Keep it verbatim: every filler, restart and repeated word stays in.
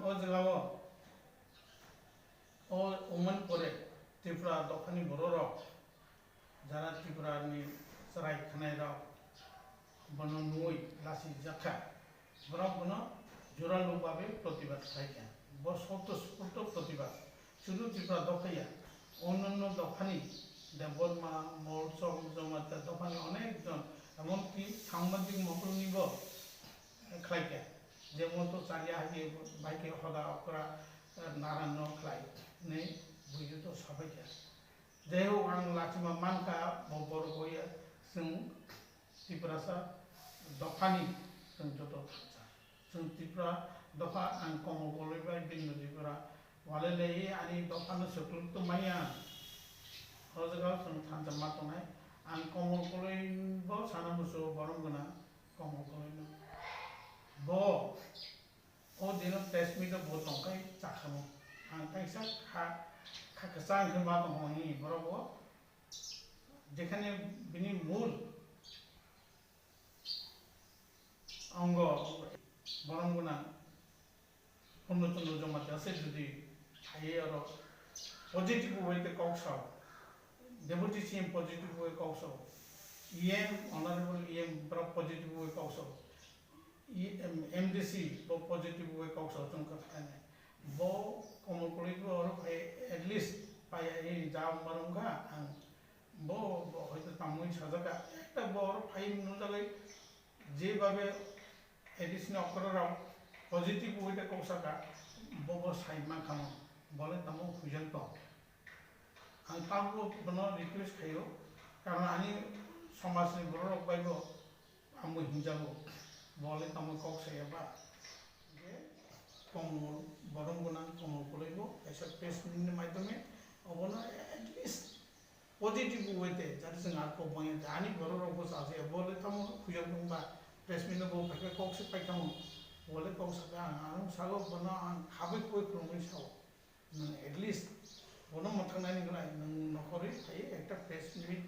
O jagao o wngmani pore Tripura dophani bororok jara Tripurani chwrai khwnairok bono nugwi lachijak kha. Borok bono joralu babe protibad khlai kha. Bo swtosphurto protibad. Sudu Tripura dopha ya, onnanno dophani, Debbarma, Molsom, Jamatia dophani onek jon, emonki Sambhaji Mokulnibo khlai kha. Je moto chariya hai khe bai khe hoda okra, eh, naranno khlai hinwi buidu to sabai kha. Jai hok, ang lachima mankha bo borok hoya chwng Tiprasa dophani chwng joto thansa. Chwng Tripura dopha ang Komol Koloi bai Bini Tripura walai lai ani dophano swkluktw maya. O jaga chwng thansa ma tongnai. Ang Komol Koloi bo sana musu borom gwnang Komol Koloi no. Bo o dino press meet o bo tongkhai chakhamo. Ang kaisa kha, kha kwchang khe ma tongkha hwnwi borok bo jekhane bini mul ongo borom gwnang Purno Chandra Jamatia se jodi phaiwi oro positive way te kok sao, Deputy C M positive way kok sao, E M, Honorable E M borok positive way kok sao, E M, M D C bo positive way kok sao chwng kwthai nai. Bo Komol Koloi bo oro phai at least phai ai ja marung kha ang bo, bo hoito tamwi sajak kha. Ekta bo oro phai nujagwi jebabe A D C ni okra rok positive way te kok saka bo bo sai mankha mo. Bo le tamo huijak tong. Ang tabuk bono request khaio, karon ani somaj ni borok rok bai bo ang bo hinjago, bo le tamo kok saya ba. Je Komol, borom gwnang Komol Koloi bo kaisa press meet ni maidhyome obono at least positive way te jate chwng ar kok manya ani borok rok bo chajakya, bo le tamo khuijak tong ba press meet no bo phaikhe kok se paikha mo, bo le kok saka ang ano sago bono ang khabai khwbai khulumwi sao. Nwng at least bono mwthangnaini gwnai, nwng nokhorwi phaiwi ekta press meet